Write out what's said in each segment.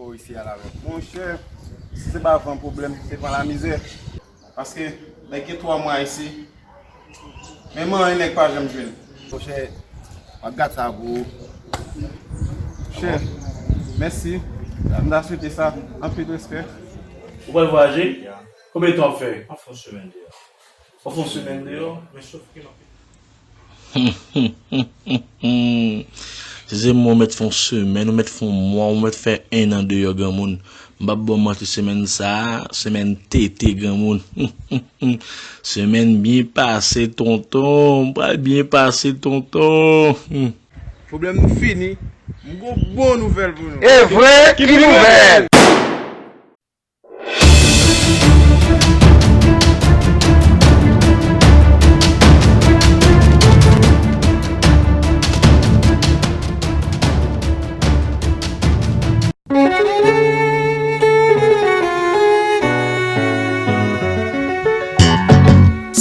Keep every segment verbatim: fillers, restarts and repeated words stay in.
Oh, isi a la menm. Monchè, si se pa van pwoblèm, se van lamizè. Paske nèg gen twa mwa isi, menm anyen nèg pa janm jwenn. Monchè, m ap gad sa pou ou. Monchè, mèsi. M ta swete sa. Anpil respè. Ou pral vwayaje? Konbyen tan w ap fè? M ap fè yon semèn deyò. W ap fè yon semèn deyò? Men sof ke m ap Si se mwen, ou mèt fè yon semèn, ou mèt fè yon mwa, ou mèt fè en an deyò, granmoun. M p ap ba w manti, semèn sa a, semèn tete, granmoun. Semèn byen pase, tonton. M pral byen pase, tonton. Pwoblèm nou fini. M gon bon nouvèl pou nou. E vre? Ki nouvèl?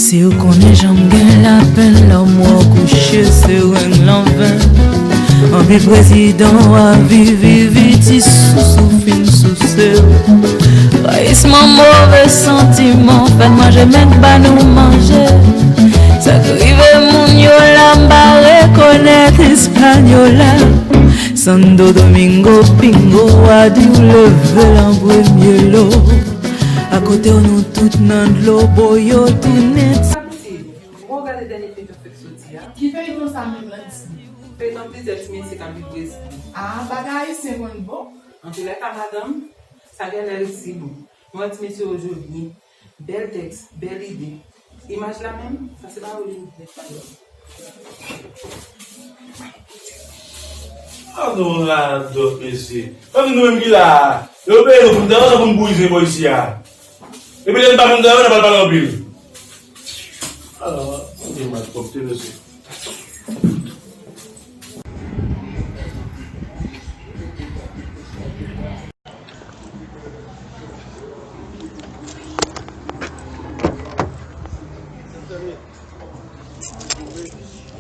Si w konnen jan m gen lapenn lè m wè w kouche se reng lanven. Anpil prezidan w a viv, viv, viv ti sousou fin souse w. Rayisman, move santiman fè n manje, menm ba nou manje. Sa k rive moun yo la, m pa rekonèt Hispaniola. Santo Domingo, pingo, w a di w leve l an premye lo. Akote w nou tout nan dlo, bo yo tounen. Sa piti, ou gade dènye feyton k fèk soti a? Ki feyton sa menm, Landy? Feyton plizyè ti mesye k ap viv Brezil. Ah, bagay ayisyen konn bon. Antoulèka, madanm, sa genlè resi bon. Nou wè ti mesye yo jwe byen. Bèl tèks, bèl ide. Imaj la menm, sa se pa Hollywood nèt pa dòt. An nou radòt, mesye. Tann nou menm ki la a. Yo peye nou pou n travay, pou n bourize bò isi a. Epi lè n pa konn travay, n ap al pale anpil. Ala, nou gen malpwòpte, mesye.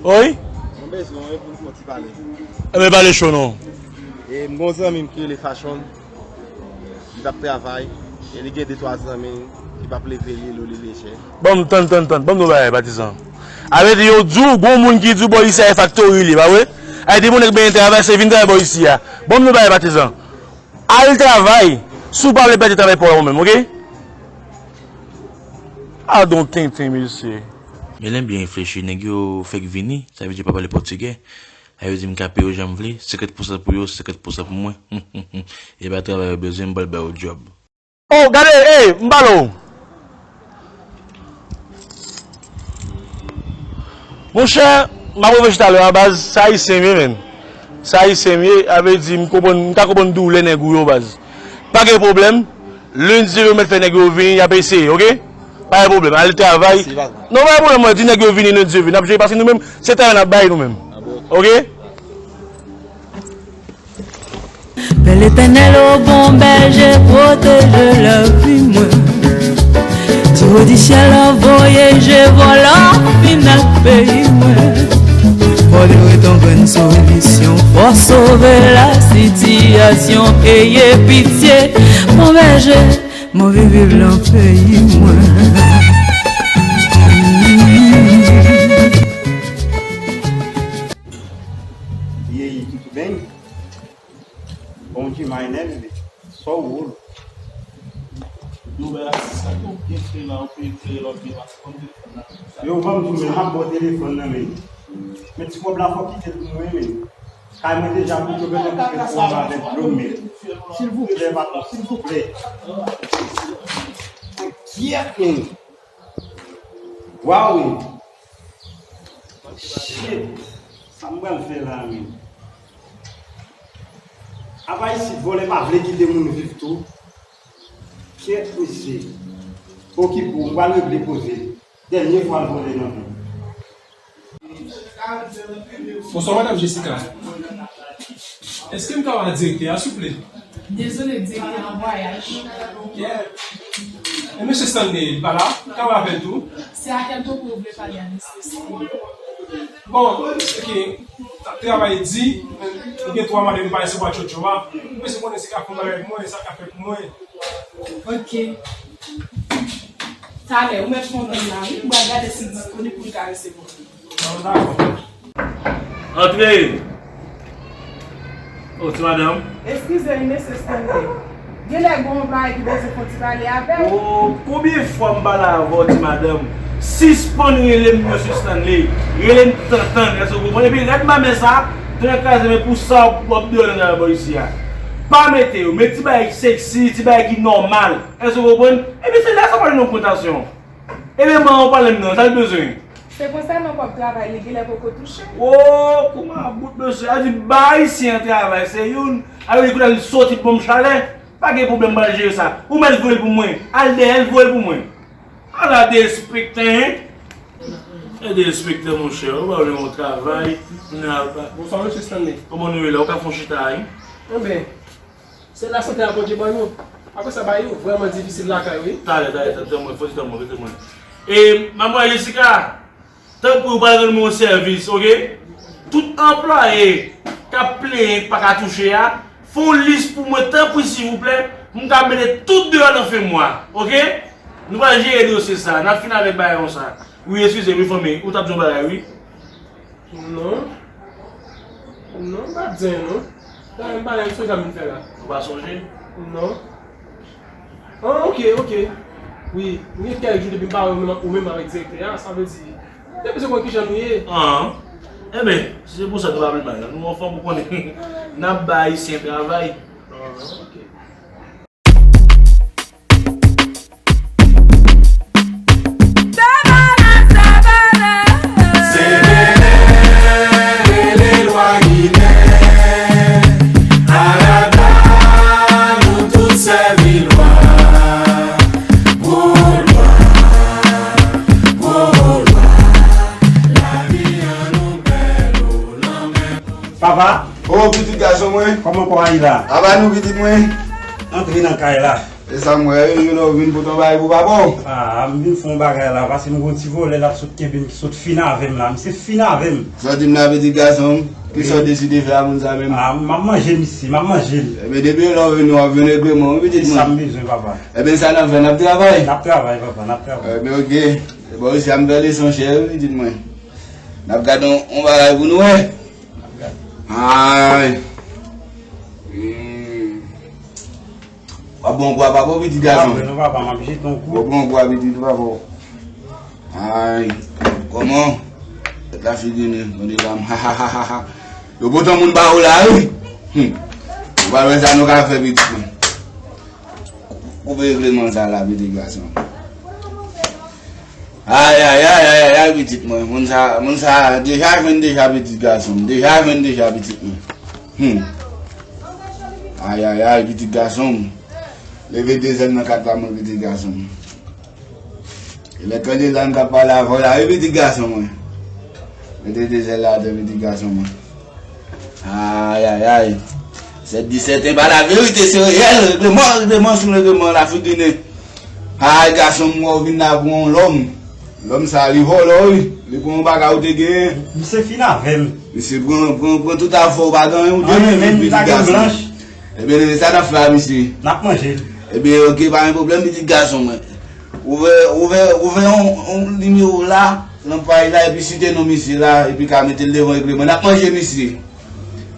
Wi? Mwen bezwen w wi pou n fè yon ti pale. Enben, pale cho non. E m gon zanmi m ki rele Fashion. Li t ap travay. E li gen de twa zanmi ki p ap leve li lo li lejè. Ban m tann, tann, tann. Ban m di w bagay, patizan. A vle di, yo di w, gon moun ki di w bò isi a e faktori li ye, pa vre? A vle di, moun nèg benyen travay, se vin travay bò isi a. Ban m di w bagay, patizan. Al travay, si w pa vle pèdi travay pa w la ou menm, oke? Gadon tenten, mesye. Men lè m byen reflechi, nèg yo fèk vini, sa vle di yo pa pale pòtigè. A yo di m ka peye yo jan m vle, senkant pousan pou yo, senkant pousan pou mwen. E pa travay yo bezwen, m pral ba yo djòb. Oh, gade, ey, m pale w. Monchè, m ap reflechi talè a, baz, sa ayisyen m ye, menn. Sa ayisyen m ye, a vle di, m konprann, m ka konprann doulè nèg ou yo, baz. Pa gen pwoblèm, lendi yo mèt fè nèg yo vini, y ap eseye, oke? Pa gen pwoblèm, al travay. Non, pa gen pwoblèm, mwen, di nèg yo vini, lendi yo vini. N ap jere, paske nou menm, se talè n ap bay nou menm. Oke? Pè Letènèl, o bon bèje, pwoteje lavi mwen. Ti wo di syèl la voye je vòlò vin ak peyi mwen. Fò de reton grenn solisyon, fò sove la sitiyasyon, eye pitye, bon bèje, m anvi viv lan peyi mwen. Yeyi toutou beng. Bondye may nèg li. Sa w wol. Yo, ban m di w, men m ap ba w telefòn nan, men. Men ti kòb la, fò w kite l pou mwen, men. Kay mwen deja bouke, bezwen kite kòb avèk dlo, men. Silvouplè, patwon, silvouplè. Kyèt, men. Waw, men. Shit. Sa m pral fè la, men. Apa isit, vòlè pa vle kite moun viv tou. Kyèt, mesye. Okipe w, m pral regle koze. Dènye fwa l vòlè nan vi m. Bonswa, madanm Jessica. Èske m ka pale ak direktè a, souple? Dezole, direktè an vwayaj. Yeah. E mesye Stanley, li pa la? M ka pale avè l tou? Se a kèl pwopo ou vle pale a, mesye Stanley? Bon, ok. Travay di, ou gen twa madanm pa sou pa tchotcho a. Ou bezwen konnen si ka fè yon bagay pou mwen, sa ka fè pou mwen. Ok. Talè, ou mèt fè yon nonm la, wi. M pral gade si l disponib pou l ka resevwa. Antre! O, ti madanm. Eskize m, mesye Stanley. Genlè gen yon bagay ki bezwen fè yon ti pale avè w. O, konbyen fwa m pale avè w, ti madanm? Sispann rele m, mesye Stanley. Rele m tantann, èske w konprann? Epi rèd mamè sa, tèt kraze, men pou sa w ap deyò nan bò isi a. Pa mete yo, met ti bagay ki seksi, ti bagay ki nòmal. Èske w konprann? Epi se lè sa w pale nan ogmantasyon. Eleman an w pale m nan, sa l bezwen? Se konsènan kòb travay li, genlè poko touche. O, kòman bout mesye, a di ba ayisyen an travay, se youn, a di kounye a li soti pou m chalè, pa gen pwoblèm, m pral jere sa. Ou mèt voye l pou mwen, al dèyè l, voye l pou mwen. Ala derespektan, en? E derespektan, monchè, ou pa vle yon travay, nan al pa. Bonswa, mesye Stanley. Kòman nou ye la? Ou ka fè yon chita, wi? Enben, Se lasante a Bondye ban nou. Apre sa, bagay yo vrèman difisil lakay ou, wi. Talè, talè, tann mwen, fò ti tann mwen, tann mwen. E, Madmwazèl Jessica, tanpri, ou pral rann mwen yon sèvis, oke? Tout anplwaye k ap plenyen k pa ka touche a, fè yon lis pou mwen, tanpri, silvouplè, pou m ka mete tout deyò nan fen mwa, oke? Nou pral jere dosye sa, n ap fin avèk bagay konsa. Wi, eskize m, wi, fanmi, ou t ap di yon bagay, wi. Non. Non, m pa t di anyen, non. Dayè, m pa menm sonje sa m vin fè la. Ou pa sonje? Non. Ah, ok, ok. Wi, m gen kèk jou depi m pa wè ou menm, ou menm avèk direktè a, sa vle di, m te bezwen konn kijan nou ye. Ah. Enben, si se pou sa, nou pa vle bay la. Nou anfòm, ou konnen. N ap bay Ayisyen travay. Ah, ok. Sevele, rele lwa Ginen, alabla, nou tout sèvi lwa, gwo lwa, gwo lwa, lavi an nou bèl o lanmè. Papa, O, pitit gason mwen. Kòman kò a ye la? Apa nou, pitit mwen? Antre nan kay la. E sa m wè, e, yo lè w vin pote yon bagay pou papa w. Ah, m vin fè yon bagay la, paske m gon ti vòlè l ap sot kenbe m, ki sot fin avè m la. Misye fin avè m. Sa w di m la, pitit gason m? Kisa w deside fè a moun sa menm? Ah, m ap manje misye, m ap manje l. Ebyen, depi lè w vini, w ap jwenn regleman, wi, pitit mwen. E sa m bezwen, papa. Ebyen, sa n ap fè, n ap travay. N ap travay, papa, n ap travay. Ebyen, oke. Ebyen, isi a m fè leson chè, wi, pitit mwen. N ap gade yon, yon bagay pou nou wè. Ay. Hmm. W ap bon kwa, papa, pitit gason. Pa vre non, papa, m ap jete yon kou. W ap bon kwa, pitit papa. Ay. Kòman? Tèt la figine, tande la, m, ha, ha, ha, ha, ha. Yo pote yon moun ba ou la, wi. Hmm. Ou pa wè sa nou ka fè, pitit mwen. Koupe regleman sa la, pitit gason. Ay, ay, ay, ay, ay, ay, pitit mwen. Moun sa, moun sa deja jwenn deja, pitit gason m. Deja jwenn deja, pitit mwen. Hmm. Ay, ay, ay, pitit gason m. Leve de zèl nan kat pa mwen, pitit gason m. E lè kandela m t ap pale avè w la, wi, pitit gason mwen. Mete de zèl la atè, pitit gason mwen. Ay, ay, ay. Sèt disèt, enben, laverite, se reyèl. Regleman, regleman sou regleman, la figine. Ay, gason m, wè w vin la pou yon lòm. Lòm sa, li vòlò, wi. Li pran yon bagay ou te genyen. Misye fin avè m. Misye pran, pran, pran tout afè w, pa gen anyen ou te genyen, pitit gason m. Ebyen, sa n ap fè a misye? N ap manje l. Ebyen, oke, pa gen pwoblèm, pitit gason mwen. Ouvè, ouvè, ouvè yon, yon nimewo la, nan paj la, epi site non misye la, epi ka mete l devan regleman. N ap manje misye.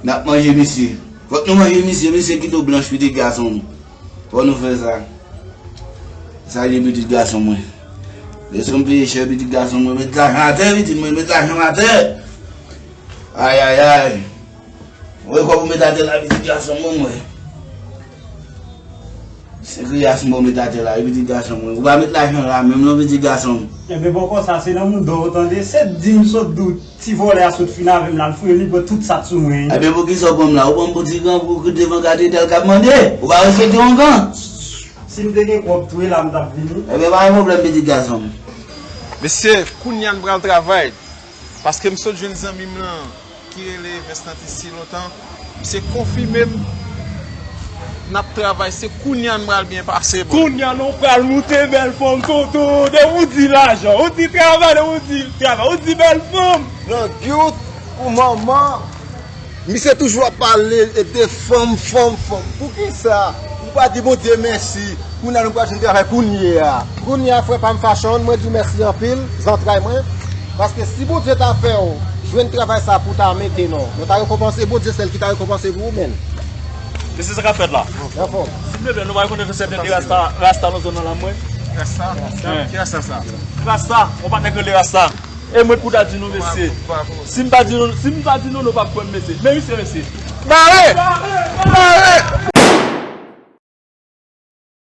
N ap manje misye. Fòk nou manje misye, misye kite w blanch, pitit gason m. Fò nou fè sa. Sa ye, pitit gason mwen. Leson m peye chè, pitit gason mwen. Met lajan atè, pitit mwen, met lajan atè. Ay, ay, ay. Ou wè kòb ou met atè la, pitit gason mwen, mwen. Se griyas mwen ou met atè la, wi, pitit gason mwen. Ou pa met lajan la, menm non, pitit gason m. Enben, bòkò sa, se nan mouda w, tande. Se di m sot di w, ti vòlè a sot fin avè m la, l fouye, li pran tout sa k sou mwen. Ebyen, poukisa w pran m la? Ou pran m pou ti gran, pou devan katedral k ap mande? Ou pa respekte yon gran? Si m te gen kòb tou, e la m t ap vini. Ebyen, pa gen pwoblèm, pitit gason m. Mesye, kounye a n pral travay. Paske m sot jwenn zanmi m lan ki rele Evens nan te si lontan. Misye konfime m n ap travay. Se kounye a n pral byen pase, bro. Kounye a nou pral moute bèl fanm, tonton. Depi w di lajan, ou di travay, depi w di travay, ou di bèl fanm. Nan gyot pou manman. Misye toujou ap pale de fanm, fanm, fanm. Poukisa ou pa di Bondye mèsi? Kounye a nou pral jwenn travay kounye a. Kounye a, frè pa m Fashion, mwen di w mèsi anpil, zantray mwen. Paske si Bondye ta fè w jwenn travay sa pou ta mete non, nou ta rekonpanse Bondye, sèl ki ta rekonpanse pou ou menm. E se sa k ap fèt la. Anfòm. Silvouplè, nou pa rekonèt yon sèten de rasta, rasta nan zòn nan la mwen. Rasta? Wen. Ki rasta sa? Rasta, yon patnè k rele Rasta. E mwen pou ta di nou mesye. Si m pa di nou, si m pa di nou, nou p ap kwè m mesye. Men misye mesye. Bare! Bare!